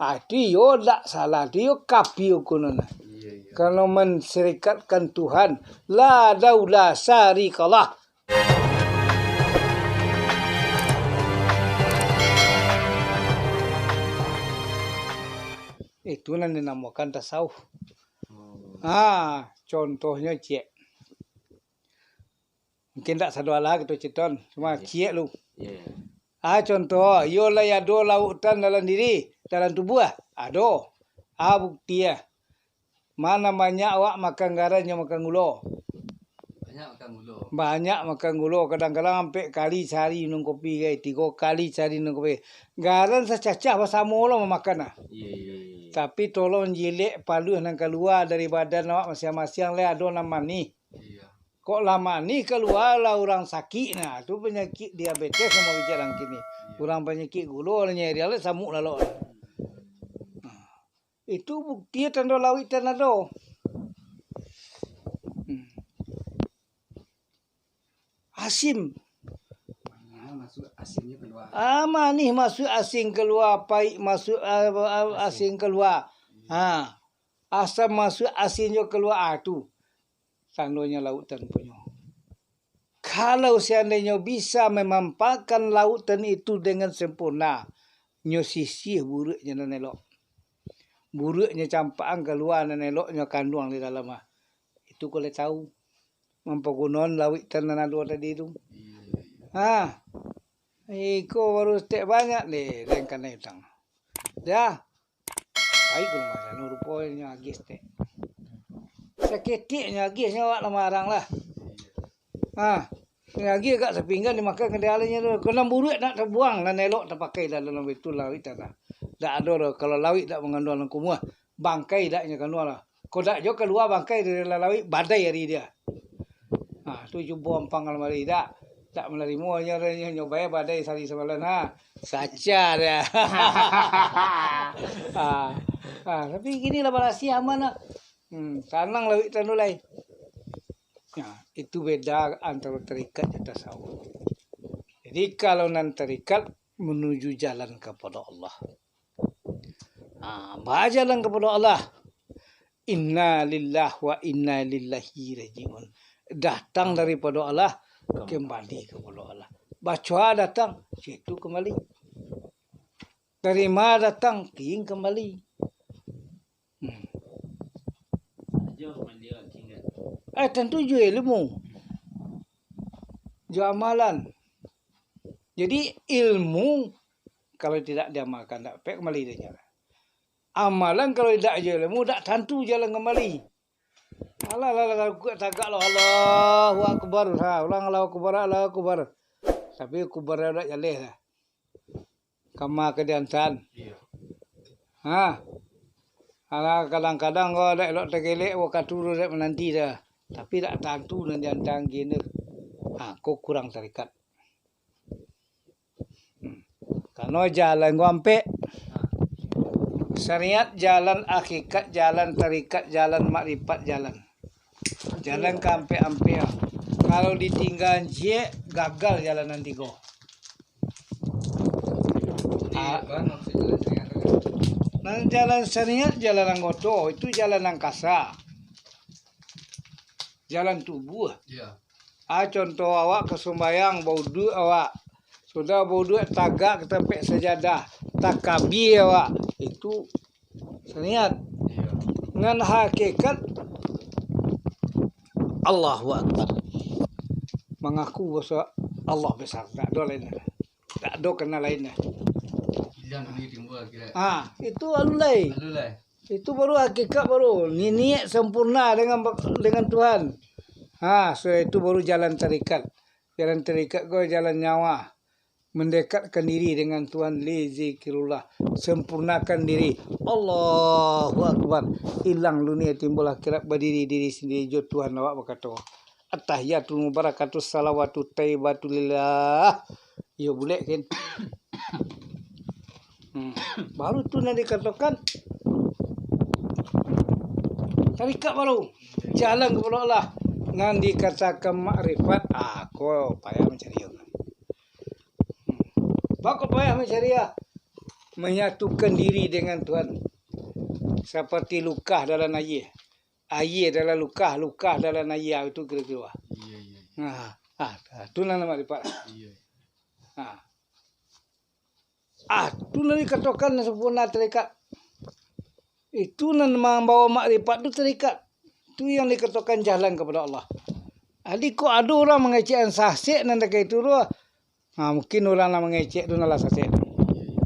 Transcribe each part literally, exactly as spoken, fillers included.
Ah, itu iyo dak salah, itu iyo kapi hukumnyo nah. Iyo, iyo. Karano mensyirikatkan Tuhan, la daula syarikalah. Itu nan dinamokan tasawuf. Oh. Ah, contohnyo ciek. Mungkin dak sado alah kito ceriton, cuma Iya. ciek lu. Iya. Ah, contoh, iyo lai ado lautan dalam diri, dalam tubuah, ado. Ah, bukti ah. Mana banyak awak makan garam jo makan gulo? Banyak makan gulo. Banyak makan gulo, kadang-kadang ampek kali sahari minum kopi, gai, tigo kali sahari minum kopi. Garam sacacah basamo lo mamakan ah. Iya, iya, iya. Tapi tolong jilek paluah nan kalua dari badan awak masiang-masiang, lai ado nan manih. Iya. Kok lah manih kalua lah urang sakik, nah, tu panyakik diabetes samo bijalan kini. Iya. Urang panyakik gulo lah nyeri, lah samuk lalok. Nah, itu bukti tando lauik tan ado. Hmm. Asin. Manih masuk, asinnyo kalua. Ah, manih masuk, asin kalua, paik masuk, ah, ah, Asin. asin kalua. Iya. Ha. Asam masuk, asinnyo kalua. Ah, tu. Tandonyo lautan punyo. Kalau seandainyo bisa memampangkan lautan itu dengan sempurna, nyo sisiah buruaknyo nan elok. Buruaknyo campakan kalua, nan eloknyo kanduang di dalam ah. Itu kok lai tau mampagunoan lautan nan ado tadi tu. Ha. Iko baru saketek banyak deh, den kanai utang. Dah. Pai ka rumah sanu, ruponyo agih saketek. Saketek nyo agih nyo awak lah marang lah. Ha. Nyo agih agak sapinggan dimakan ka dialanyo tu. Kok nan buruak nak tabuang, nan elok tapakai dalam itu lauik tanah. Dak ado doh, kalau lauik dak manganduang nan kumuah, bangkai dak nyo kanduang lah. Kok dak jo kalua bangkai dari dalam lauik, badai ari dia. Ha, tu cubo ampang almari, dak, dak manarimo, nyo, nyo, nyo bayar badai sahari samalam, ha. Saca dia. Ha, ha, tapi kini lah barasiah, aman lah. Hmm, tanang lauik tanu lai. Nah, itu beda antaro tarikat jo tasawuf. Jadi, kalau nan tarikat manuju jalan kapado Allah. Ah, bajalan kapado Allah. Inna lillahi wa inna ilaihi raji'un. Datang daripado Allah, kambali kapado Allah. Bacoa datang, situ kambali. Tarima datang, kiing kambali. Hmm. Eh, tantu jo ilmu. Jo amalan. Jadi, ilmu kalau tidak diamalkan, dak dapek kambali danyo. Amalan kalau tidak jo ilmu, dak tantu jalan kambali. Alah, alah, alah, kuat tagak lo, Allahu Akbar. Ha, ulang Allahu Akbar, Allahu Akbar. Tapi kubar dak jaleh lah. Kama ka diantan. Iyo. Ha. Alah, kadang-kadang ko dak elok tagelek, wakatu tu dak mananti dah. Tapi dak tantu nan diantan gin tu. Ha, ko kurang tarikat. Hmm. Karano jalan ko ampek. Syariat jalan, hakikat jalan, tarikat jalan, makrifat jalan. Jalan ka ampek-ampek. Kalau ditingga ciek, gagal jalan nan tigo. Jadi, Ah. apa maksud jalan syariat tu? Nan jalan syariat, jalan anggoto, itu jalan angkasa. Jalan tubuah. Iya. Ah, contoh awak ka sumbayang, bauduak awak. Sudah bauduak, tagak ka tampek sajadah, takabia awak. Itu syariat. Iya. Nan hakikat, Allahu Akbar. Mangaku baso Allah besar. Tak ado lain. Tak ado kana lain. Hilang dunia timbul akhirat. Ah, itu alun lai. Alun lai. Itu baru hakikat baru. Ni niat sempurna dengan, dengan Tuhan. Ha, sudah itu baru jalan tarikat. Jalan tarikat ko jalan nyawa. Mendekatkan diri dengan Tuhan, li zikrillah. Sempurnakan diri. Allahu Akbar. Hilang dunia, timbul akhirat, badiri diri sendiri jo Tuhan awak bakato, "Attahiyatul mubarakatus salawatut thayyibatu lillah." Iyo, bulek kan. Hmm. Baru tu nan dikatokan tarikat baru. Jalan kapado Allah. Nan dikatokan makrifat, ah, ko payah mancari. Hmm. Bako payah mancari, ah. Manyatukan diri dengan Tuhan. Saparti lukah dalam aia. Aia dalam lukah, lukah dalam aia, itu kiro-kiro. Iyo, iyo, iyo. Nah, ah, tu nan makrifat. Iyo. Ah. Ah, tu nan dikatokan sampurna tarikat. Itu nan mambawa makrifat tu tarikat. Tu yang dikatokan jalan kapado Allah. Jadi, kok ado urang mangecek nan sasek nan takah itu tu, ha, mungkin urang nan mangecek tu nan lah sasek. Iyo, iyo.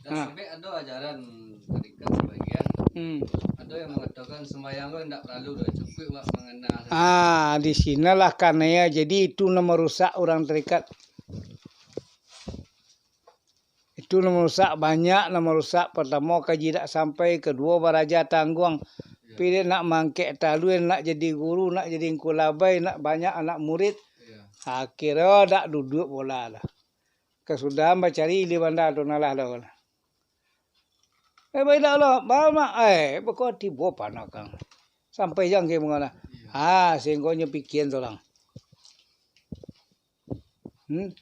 Dan ha. Sampai ado ajaran tarikat sabagian, hmm, ado yang mangatokan sumbayang tu indak paralu doh, cukuik awak mangana sajo. Ah, di sinalah kanai, jadi itu nan marusak urang tarikat. Itu nan marusak, banyak nan marusak. Partamo, kaji dak sampai, kaduo, baraja tangguang. Iyo. Pi dek nak mangkek talua, nak jadi guru, nak jadi ngku labai, nak banyak anak murid. Iyo. Akhirnyo dak duduak pulo lah. Kasudahan bacari di banda tu nalah dah. Eh, baiklah Allah, ba-, mak, eh, bako tibo panakang. Sampai jang ke mangana. Iyo. Ah, sehinggonyo pikian sorang. Hmm?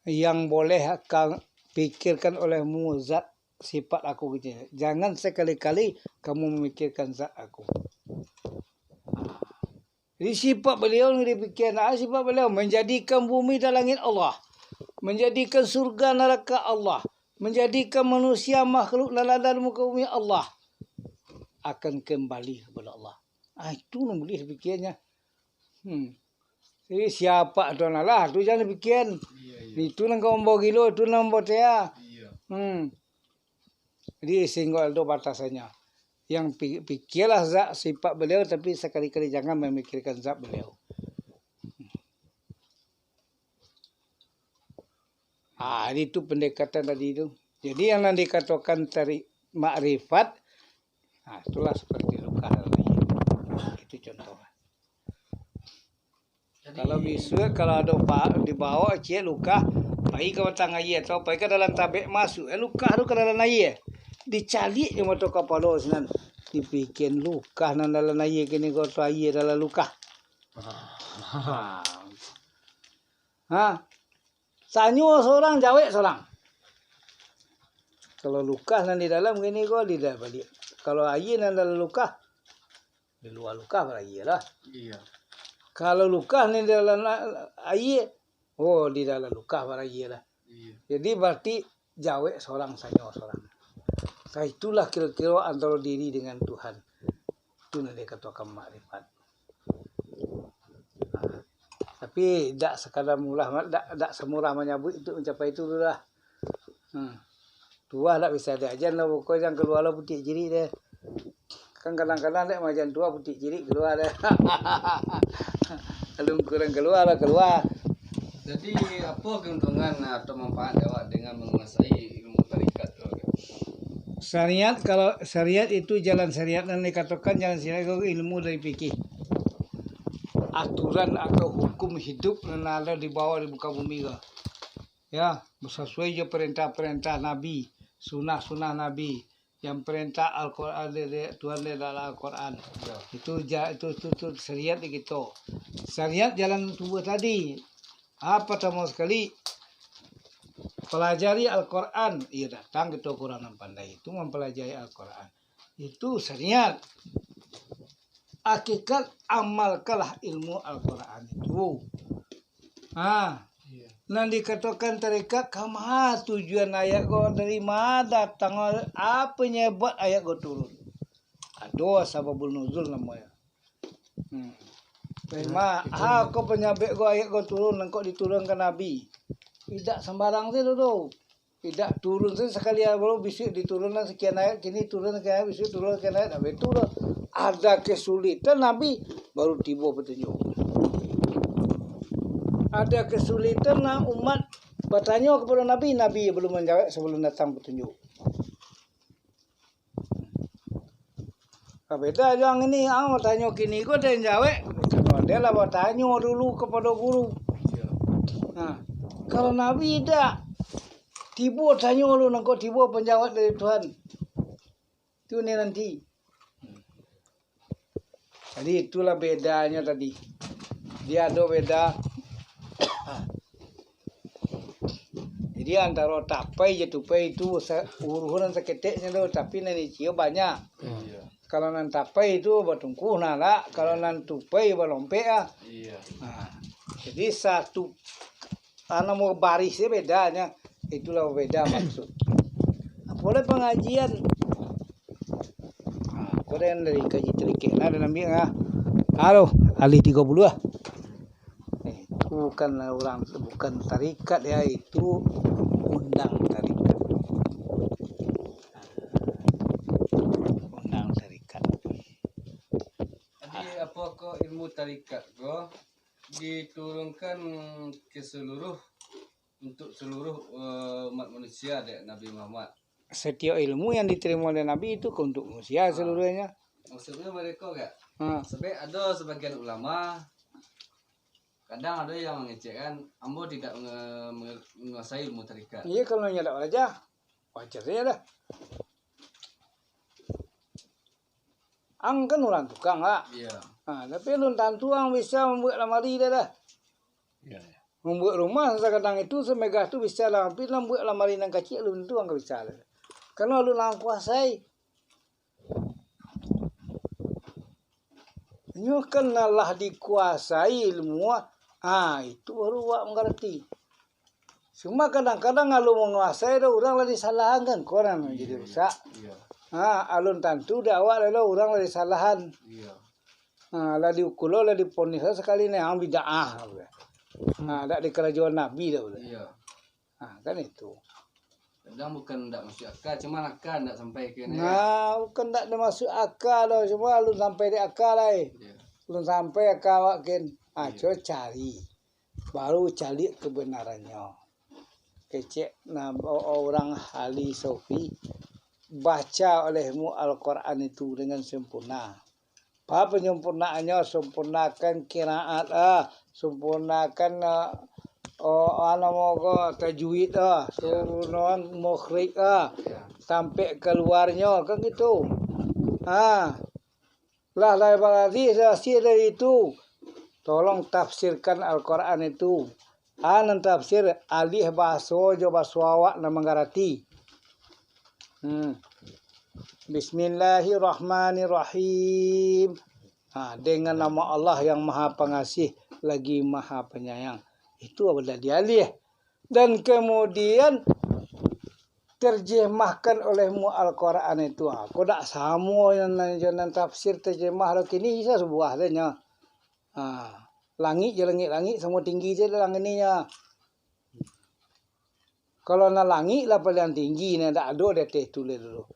Yang boleh ka pikirkan olehmu zat sifat aku kecil. Jangan sekali-kali kamu memikirkan zat aku. Jadi sifat beliau ni dipikiran, ah, sifat beliau manjadikan bumi dan langit Allah, manjadikan surga naraka Allah, manjadikan manusia makhluk nan ada di muka bumi Allah, akan kembali kepada Allah. Ah, itu nan buliah dipikirannya. Hmm. Jadi, siapa tu nan lah, tu jan dipikiran. Iyo, iyo. Itu nan ka mambawa gilo, itu nan mambawa tea. Iyo. Hmm. Jadi, sehinggo ado batasannyo. Yang pi-, pikirlah zat sifat beliau, tapi sakali-kali jangan mamikirkan zat beliau. Ah, jadi itu pendekatan tadi tu. Jadi, yang nan dikatokan tari-, makrifat, ah, itulah seperti lukah tadi. Itu contoh. Jadi kalau bisuak, kalau ado pa-, dibawa ciek lukah, pai ka batang aia atau pai ka dalam tabek, masuak, eh, lukah tu ka dalam aia. Dicaliak jo mato kapalo sinan. Dipikian lukah nan dalam aia kini ko tu aia dalam lukah. Ha. Tanyo sorang, jawek sorang. Kalau lukah nan di dalam kini ko, di dalam baliak. Kalau aia nan dalam lukah, di lua lukah baraia lah. Iyo. Kalau lukah nan di dalam a-, aia, oh, di dalam lukah baraia lah. Iyo. Jadi, berarti jawek sorang, tanyo sorang. Nah, itulah kiro-kiro antaro diri dengan Tuhan. Itu nan dikatokan makrifat. Nah, tapi dak sakadar murah, dak, dak samurah manyabuik untuak mancapai itu tu lah. Hmm. Tuah dak bisa diajan lah, pokok jan kalua lah putik cirik deh. Kan kadang-kadang dek majan tuah putik cirik kalua deh. Alun kurang kalua lah kalua. Jadi, apo keuntungan atau manfaat awak dengan manguasai ilmu tarikat tu? Syariat, kalau syariat itu jalan syariat nan dikatokan jalan syariat itu ilmu dari fikih. Aturan atau hukum hidup nan ado dibawa di muka bumi ko. Ya, sasuai jo parentah-parentah Nabi, sunah-sunah Nabi, yang parentah Al-Quran dari, dari Tuhan dari dalam Al-Quran. Ya. Itu ja-, itu, itu, itu syariat di kito. Syariat jalan tubuh tadi. Ah, partamo sakali, palajari Al-Quran. Iyo, datang kito ka urang nan pandai itu mampalajari Al-Quran. Itu syariat. Hakikat, amalkanlah ilmu Al-Quran itu. Ha. Iyo. Nan dikatokan tarikat, kama tujuan ayat ko, dari ma datang, apo panyabab ayat ko turun. Ado sababul nuzul namonyo. Hmm. Dari ma, ha, ko panyabab ko ayat ko turun, nangko diturunkan Nabi. Indak sambarang tu, tu. Indak turun tu sakali baru bisuak diturunkan sakian ayat, kini turun sakian ayat, bisuak turun sakian ayat, dak baitu doh. Ada kesulitan Nabi, baru tibo patunjuk. Ada kesulitan, nah, umat batanyo kapado Nabi, Nabi balun manjawab sabalun datang patunjuk. Beda jo ang ini, ang batanyo kini ko den jawek. Kalau den lah batanyo dulu kapado guru. Nah, kalau Nabi indak, tibo tanyo dulu, nangko tibo panjawab dari Tuhan. Tu ni nanti. Jadi, itulah bedanyo tadi. Dia ado beda. Jadi, antaro tapai jo tupai tu sa-, urusan saketek sajo, tapi nan dicio banyak. Iyo. Kalau nan tapai tu batungkuh nah lah, kalau nan tupai balompek ah. Iyo. Nah, jadi satu, ah, namo barisnyo bedanyo, itulah beda maksud. Apo lai pangajian? Nah, ko den dari kaji tarikek, nah, den ambiak ah. Halo, alih tigo puluah ah. Eh, itu bukan urang, bukan tarikat ya, itu undang tarikat. Undang tarikat. Jadi, apokoh ilmu tarikat ko diturunkan ke seluruh, untuk seluruh, eh, umat manusia dek Nabi Muhammad? Setiap ilmu yang diterima oleh Nabi itu ke untuk manusia seluruhnya. Maksudnya mereka kak? Ha. Sebab ada sebagian ulama, kadang ada yang mengecekkan, "Ambo tidak menge-, menge-, menguasai ilmu tarikat." Iya, kalau nyo dak balajar, wajar saja dah. Ang kan urang tukang, Kak. Iya. Ha, tapi alun tantu ang bisa mambuek lamari dah, dah. Iya, iya. Mambuek rumah sakadang itu, samegah tu bisa lah, tapi mambuek lamari nan kacik alun tantu ang ka bisa dah. Karano alun ang kuasai. Nyo kan lah dikuasai ilmu, ah, itu baru awak mangarati. Cuma kadang-kadang alun manguasai do, urang lah disalahan kan, ko nan jadi rusak. Iya. Ha, alun tantu dek awak lah urang lah disalahan. Iya. Ha, lah diukulo, lah diponis sakali ni, ah, bid'ah. Ha, dak dikarajoan Nabi dah. Iya. Ha, kan itu. Kadang bukan ndak masuk akal, cuma akal ndak sampai ke ni. Nah, bukan ndak masuk akal doh, cuma alun sampai di akal lai. Iya. Alun sampai akal awak kin. Ha, cubo cari. Baru caliak kebenarannyo. Kecek nah, o-, urang ahli sofi, baca olehmu Al-Quran itu dengan sempurna. Apa penyempurnaannyo? Sempurnakan kiraat, ah, sempurnakan, ah, oh, ah, namo ko, tajwid, ah, sempurnakan makhraj, ah, sampai kaluarnyo, kan gitu. Ah. Lah, lah, lah, lah, lah, dari itu, tolong tafsirkan Al-Quran itu. Ah, nan tafsir, alih baso jo baso awak nan mangarati. Hmm. Bismillahirrahmanirrahim. Ha, dengan nama Allah yang Maha Pengasih, lagi Maha Penyayang. Itu adalah dialih. Dan kemudian terjemahkan olehmu Al-Quran itu. Ha, ko dak samo nan, nan, nan tafsir terjemah lo kini, isa sabuah sajo. Ha, langik jo langik-langik samo tinggi jo langik ni nyo. Kalau nan langik lah paliang tinggi, nan dak ado di ateh tu lai dulu.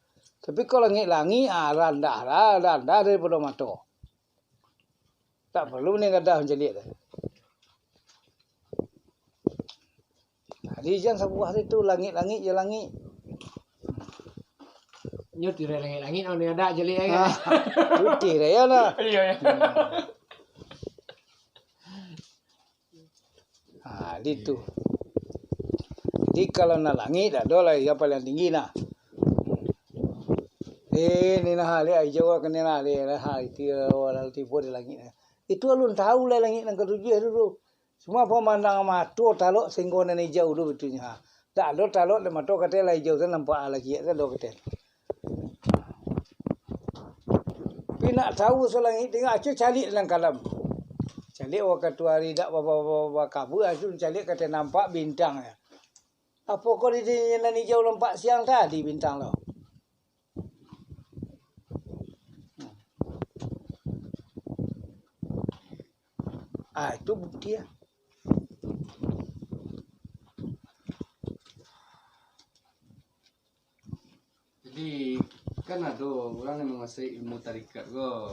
Tapi kalau langik-langik, ah, randah lah, randah daripado mato. Tak perlu ni gadang mancaliak tu. Jadi jan sabuah tu langik-langik jo langik. Nyo tirai langik-langik, nyo dak caliak kan? Ah, putih dah yo lah. Iyo, iyo. Hmm. Ha, di tu. Jadi kalau nan langik dak ado lah, yang paling tinggi nah. Eh, ni nah, liek ijau ka ni nah, liek lah, ha, itu lah tibo di langik nah. Itu alun tahu lah langik nan katujuah tu, tu. Cuma pamandang mato talok singgo nan ijau tu bitunyo. Ha. Dak ado talok di mato katai lah ijau tu nampak lah ciek tu ado katai. Tapi nak tahu salangik tinggi, acu caliak dalam kalam. Caliak wakatu ari dak ba-, ba-, ba-, bakabua, acu caliak katai nampak bintang. Apo ko di, di nan ijau nampak siang tadi bintang lo? Ah, itu bukti ya. Jadi, kan ado urang yang manguasai ilmu tarikat ko,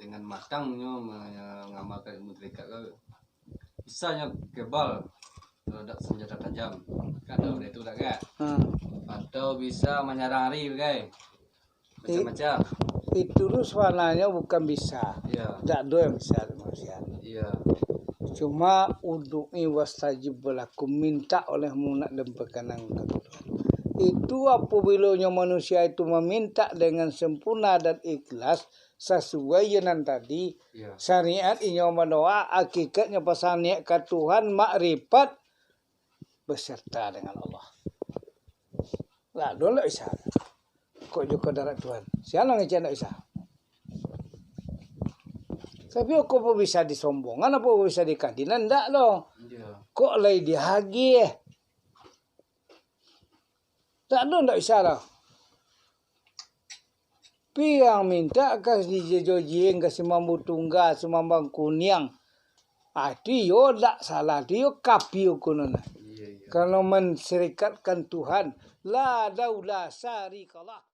dengan matangnyo mangamalkan ilmu tarikat ko, bisa nyo kebal terhadap sanjata tajam. Kan ado model tu dak, kan? Hmm. Atau bisa manyarang ari, kan? Macam-macam. Itu tu sabananyo bukan bisa. Iya. Dak ado yang bisa tu manusia. Iya. Cuma udu'i wastajib lakum, mintak olehmu nak den pakanankan. Itu apabilo nyo manusia itu mamintak dengan sempurna dan ikhlas, sasuai jo nan tadi, iya, syariat inyo badoa, akikatnyo pasang niat ka Tuhan, makrifat, beserta dengan Allah. Lah, ado ndak bisa. Kok jo kadarat Tuhan. Sia nan ngecek ndak bisa. Tapi kok bisa disombongan, apo bisa dikadinan, ndak doh. Iya. Kok lai diagih. Ndak ado ndak bisa doh. Piang mintak ka si Jojo Jieng, ka si Mambu Tungga, si Mambang Kuniang. Ah, tu iyo ndak salah, tu iyo kapia kuno nah. Iya, iya. Kalau mensyirikatkan Tuhan, la daula syarikalah.